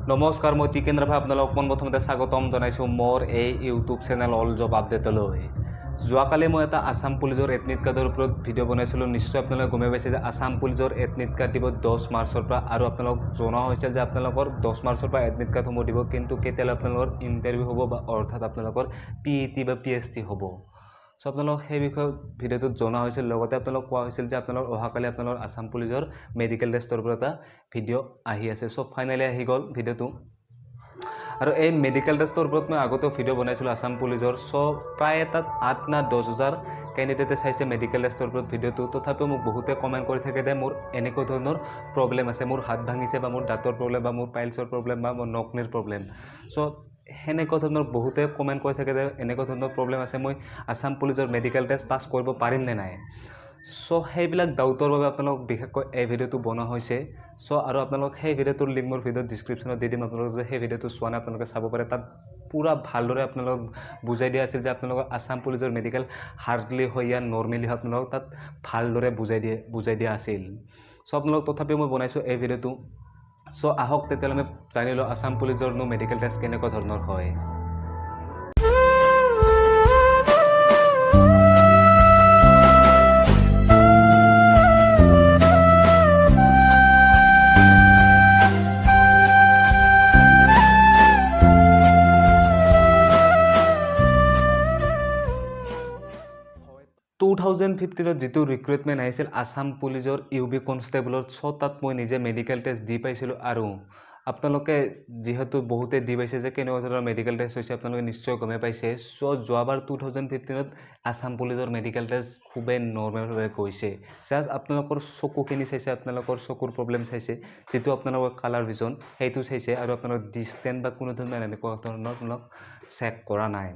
নমস্কাৰ, মই টিকেন্দ্ৰ ভাই, আপোনালোক পোনপ্ৰথমতে স্বাগতম জনাইছোঁ মোৰ এই ইউটিউব চেনেল অল জব আপডেটলৈ। যোৱাকালি মই এটা আছাম পুলিচৰ এডমিট কাৰ্ডৰ ওপৰত ভিডিঅ' বনাইছিলোঁ। নিশ্চয় আপোনালোকে গমেই পাইছে যে আছাম পুলিচৰ এডমিট কাৰ্ড দিব 10 মাৰ্চৰ পৰা আৰু আপোনালোক জনোৱা হৈছিল যে আপোনালোকৰ 10 মাৰ্চৰ পৰা এডমিট কাৰ্ডসমূহ দিব, কিন্তু কেতিয়ালৈ আপোনালোকৰ ইণ্টাৰভিউ হ'ব বা অৰ্থাৎ আপোনালোকৰ পিইটি বা পিএছটি হ'ব, চ' আপোনালোক সেই বিষয়ে ভিডিঅ'টোত জনোৱা হৈছিল। লগতে আপোনালোক কোৱা হৈছিল যে আপোনালোকৰ অহাকালি আপোনালোকৰ আছাম পুলিচৰ মেডিকেল টেষ্টৰ ওপৰত এটা ভিডিঅ' আহি আছে। চ' ফাইনেলি আহি গ'ল ভিডিঅ'টো। আৰু এই মেডিকেল টেষ্টৰ ওপৰত মই আগতেও ভিডিঅ' বনাইছিলোঁ আছাম পুলিচৰ। চ' প্ৰায় তাত 8 না 10 হাজাৰ কেণ্ডিডেটে চাইছে মেডিকেল টেষ্টৰ ওপৰত ভিডিঅ'টো। তথাপিও মোক বহুতে কমেণ্ট কৰি থাকে যে মোৰ এনেকুৱা ধৰণৰ প্ৰব্লেম আছে, মোৰ হাত ভাঙিছে বা মোৰ দাঁতৰ প্ৰব্লেম বা মোৰ পাইলছৰ প্ৰব্লেম বা মোৰ নকনিৰ প্ৰব্লেম। চ' সেনেকুৱা ধৰণৰ বহুতে কমেণ্ট কৰি থাকে যে এনেকুৱা ধৰণৰ প্ৰব্লেম আছে, মই আছাম পুলিচৰ মেডিকেল টেষ্ট পাছ কৰিব পাৰিম নে নাই। চ' সেইবিলাক ডাউটৰ বাবে আপোনালোক বিশেষকৈ এই ভিডিঅ'টো বনোৱা হৈছে। চ' আৰু আপোনালোক সেই ভিডিঅ'টোৰ লিংক মোৰ ভিডিঅ'ৰ ডিছক্ৰিপশ্যনত দি দিম। আপোনালোকে যদি সেই ভিডিঅ'টো চোৱা নাই, আপোনালোকে চাব পাৰে। তাত পূৰা ভালদৰে আপোনালোকক বুজাই দিয়া আছিল যে আপোনালোকৰ আছাম পুলিচৰ মেডিকেল হাৰ্ডলি হয় ইয়া নৰ্মেলি হয়, আপোনালোকক তাত ভালদৰে বুজাই দিয়া আছিল। চ' আপোনালোক তথাপিও মই বনাইছোঁ এই ভিডিঅ'টো। চ' আহক তেতিয়াহ'লে আমি জানি লওঁ আছাম পুলিচৰনো মেডিকেল টেষ্ট কেনেকুৱা ধৰণৰ হয়। 2015ত যিটো ৰিক্ৰুইটমেণ্ট আহিছিল আছাম পুলিচৰ ইউ বি কনষ্টেবলত, চ' তাত মই নিজে মেডিকেল টেষ্ট দি পাইছিলোঁ। আৰু আপোনালোকে যিহেতু বহুতে দি পাইছে যে কেনেকুৱা ধৰণৰ মেডিকেল টেষ্ট হৈছে, আপোনালোকে নিশ্চয় গমেই পাইছে। চ' যোৱাবাৰ 2015ত আছাম পুলিচৰ মেডিকেল টেষ্ট খুবেই নৰ্মেলভাৱে গৈছে। জাষ্ট আপোনালোকৰ চকুখিনি চাইছে, আপোনালোকৰ চকুৰ প্ৰব্লেম চাইছে, যিটো আপোনালোকৰ কালাৰ ভিজন সেইটো চাইছে আৰু আপোনালোকৰ ডিষ্টেঞ্চ বা কোনো ধৰণৰ এনেকুৱা ধৰণৰ আপোনালোক চেক কৰা নাই।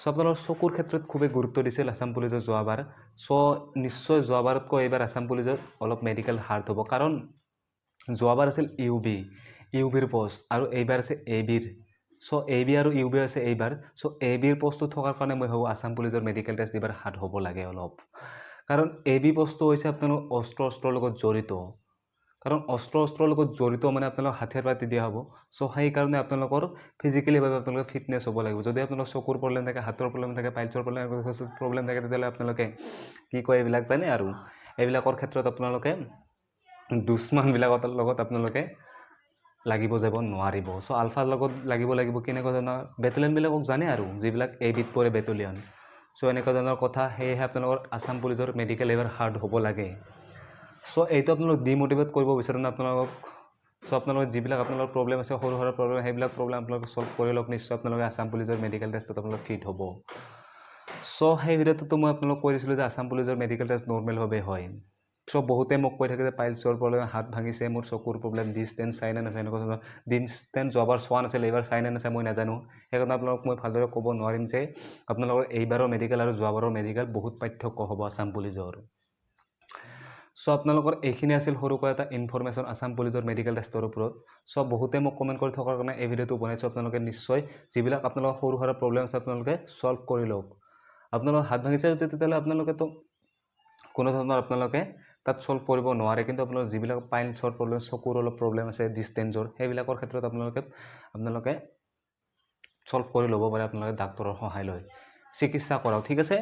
চ' আপোনালোকৰ চকুৰ ক্ষেত্ৰত খুবেই গুৰুত্ব দিছিল আছাম পুলিচৰ যোৱাবাৰ। চ' নিশ্চয় যোৱাবাৰতকৈ এইবাৰ আছাম পুলিচৰ অলপ মেডিকেল হাৰ্ড হ'ব, কাৰণ যোৱাবাৰ আছিল ইউ বিৰ পষ্ট আৰু এইবাৰ আছে এ বিৰ। চ' এ বি আৰু ইউ বি আছে এইবাৰ। চ' এ বিৰ পষ্টটো থকাৰ কাৰণে মই ভাবোঁ আছাম পুলিচৰ মেডিকেল টেষ্ট এইবাৰ হাৰ্ড হ'ব লাগে অলপ, কাৰণ এ বি পষ্টটো হৈছে আপোনালোক অস্ত্ৰ অস্ত্ৰৰ লগত জড়িত। কাৰণ অস্ত্ৰ অস্ত্ৰৰ লগত জড়িত মানে আপোনালোক হাথিয়াৰ পাতি দিয়া হ'ব। চ' সেইকাৰণে আপোনালোকৰ ফিজিকেলিভাৱে আপোনালোকে ফিটনেছ হ'ব লাগিব। যদি আপোনালোকৰ চকুৰ প্ৰব্লেম থাকে, হাতৰ প্ৰব্লেম থাকে, পাইলছৰ প্ৰব্লেম প্ৰব্লেম থাকে, তেতিয়াহ'লে আপোনালোকে কি কয় এইবিলাক জানে আৰু এইবিলাকৰ ক্ষেত্ৰত আপোনালোকে দুশ্মনবিলাকৰ লগত আপোনালোকে লাগিব যাব নোৱাৰিব। চ' আলফাৰ লগত লাগিব লাগিব, কেনেকুৱা ধৰণৰ বেটেলিয়নবিলাকক জানে আৰু যিবিলাক এ বিত পৰে বেটেলিয়ন। চ' এনেকুৱা ধৰণৰ কথা। সেয়েহে আপোনালোকৰ আছাম পুলিচৰ মেডিকেল এইবাৰ হাৰ্ড হ'ব লাগে। চ' এইটো আপোনালোক ডিম'টিভেট কৰিব বিচাৰোঁ নাই আপোনালোকক। চ' আপোনালোকৰ যিবিলাক আপোনালোকৰ প্ৰব্লেম আছে, সৰু সুৰা প্ৰব্লেম, সেইবিলাক প্ৰব্লেম আপোনালোকে ছল্ভ কৰি লওক। নিশ্চয় আপোনালোকে আছাম পুলিচৰ মেডিকেল টেষ্টত আপোনালোক ফিট হ'ব। চ' সেই ভিডিঅ'টোতো মই আপোনালোক কৈ দিছিলোঁ যে আছাম পুলিচৰ মেডিকেল টেষ্ট নৰ্মেলভাৱে হয়। চ' বহুতে মোক কৈ থাকে যে পাইলছৰ প্ৰব্লেম, হাত ভাঙিছে, মোৰ চকুৰ প্ৰব্লেম, ডিষ্টেঞ্চ চাই নে নাচায়, এনেকুৱা ধৰণৰ। ডিষ্টেঞ্চ যোৱাবাৰ চোৱা নাছিল, এইবাৰ চাই নে নাচায় মই নাজানো। সেইকাৰণে আপোনালোকক মই ভালদৰে ক'ব নোৱাৰিম যে আপোনালোকৰ এইবাৰৰ মেডিকেল আৰু যোৱাবাৰৰ মেডিকেল বহুত পাৰ্থক্য হ'ব আছাম পুলিচৰ। চ' আপোনালোকৰ এইখিনি আছিল সৰুকৈ এটা ইনফৰমেশ্যন আছাম পুলিচৰ মেডিকেল টেষ্টৰ ওপৰত। চ' বহুতে মোক কমেণ্ট কৰি থকাৰ কাৰণে এই ভিডিঅ'টো বনাইছোঁ। আপোনালোকে নিশ্চয় যিবিলাক আপোনালোকৰ সৰু সুৰা প্ৰব্লেম আছে, আপোনালোকে ছল্ভ কৰি লওক। আপোনালোকৰ হাত ভাঙিছে যদি, তেতিয়াহ'লে আপোনালোকেতো কোনো ধৰণৰ আপোনালোকে তাত ছল্ভ কৰিব নোৱাৰে। কিন্তু আপোনালোকৰ যিবিলাক পাইলছৰ প্ৰব্লেম, চকুৰ অলপ প্ৰব্লেম আছে, ডিষ্টেঞ্চৰ, সেইবিলাকৰ ক্ষেত্ৰত আপোনালোকে ছল্ভ কৰি ল'ব পাৰে। আপোনালোকে ডাক্তৰৰ সহায় লৈ চিকিৎসা কৰাওক। ঠিক আছে,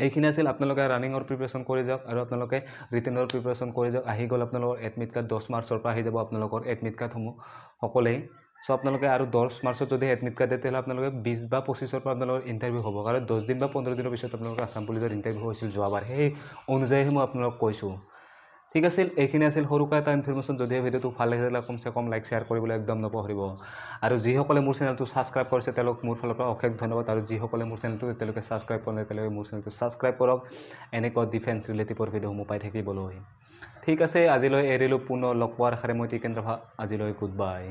এইখিনি আছিল। আপোনালোকে ৰানিঙৰ প্ৰিপেৰেশ্যন কৰি যাওক আৰু আপোনালোকে ৰিটেনৰ প্ৰিপেৰেশ্যন কৰি যাওক। আহি গ'ল আপোনালোকৰ এডমিট কাৰ্ড, 10 মাৰ্চৰ পৰা আহি যাব আপোনালোকৰ এডমিট কাৰ্ডসমূহ সকলোৱেই। চ' আপোনালোকে আৰু 10 মাৰ্চত যদি এডমিট কাৰ্ড দিয়ে, তেতিয়াহ'লে আপোনালোকে 20 বা 25ৰ পৰা আপোনালোকৰ ইণ্টাৰভিউ হ'ব, কাৰণ 10 দিন বা 15 দিনৰ পিছত আপোনালোকৰ আছাম পুলিচৰ ইণ্টাৰভিউ হৈছিল যোৱাবাৰ। সেই অনুযায়ীহে মই আপোনালোকক কৈছোঁ। ঠিক আছিল, এইখিনি আছিল সৰুকৈ এটা ইনফৰমেশ্যন। যদিহে ভিডিঅ'টো ভাল লাগিছে, তেতিয়াহ'লে কমচে কম লাইক, শ্বেয়াৰ কৰিবলৈ একদম নপাহৰিব। আৰু যিসকলে মোৰ চেনেলটো ছাবস্ক্ৰাইব কৰিছে, তেওঁলোক মোৰ ফালৰ পৰা অশেষ ধন্যবাদ। আৰু যিসকলে মোৰ চেনেলটো এতিয়ালৈকে ছাবস্ক্ৰাইব কৰা নাই, তেওঁলোকে মোৰ চেনেলটো ছাবস্ক্ৰাইব কৰক এনেকুৱা ডিফেন্স ৰিলেটিভৰ ভিডিঅ'সমূহ পাই থাকিবলৈ। ঠিক আছে, আজিলৈ এৰিলোঁ। পুনৰ লগ পোৱাৰ আশাৰে মই টিকেন্দ্ৰ, আজিলৈ গুড বাই।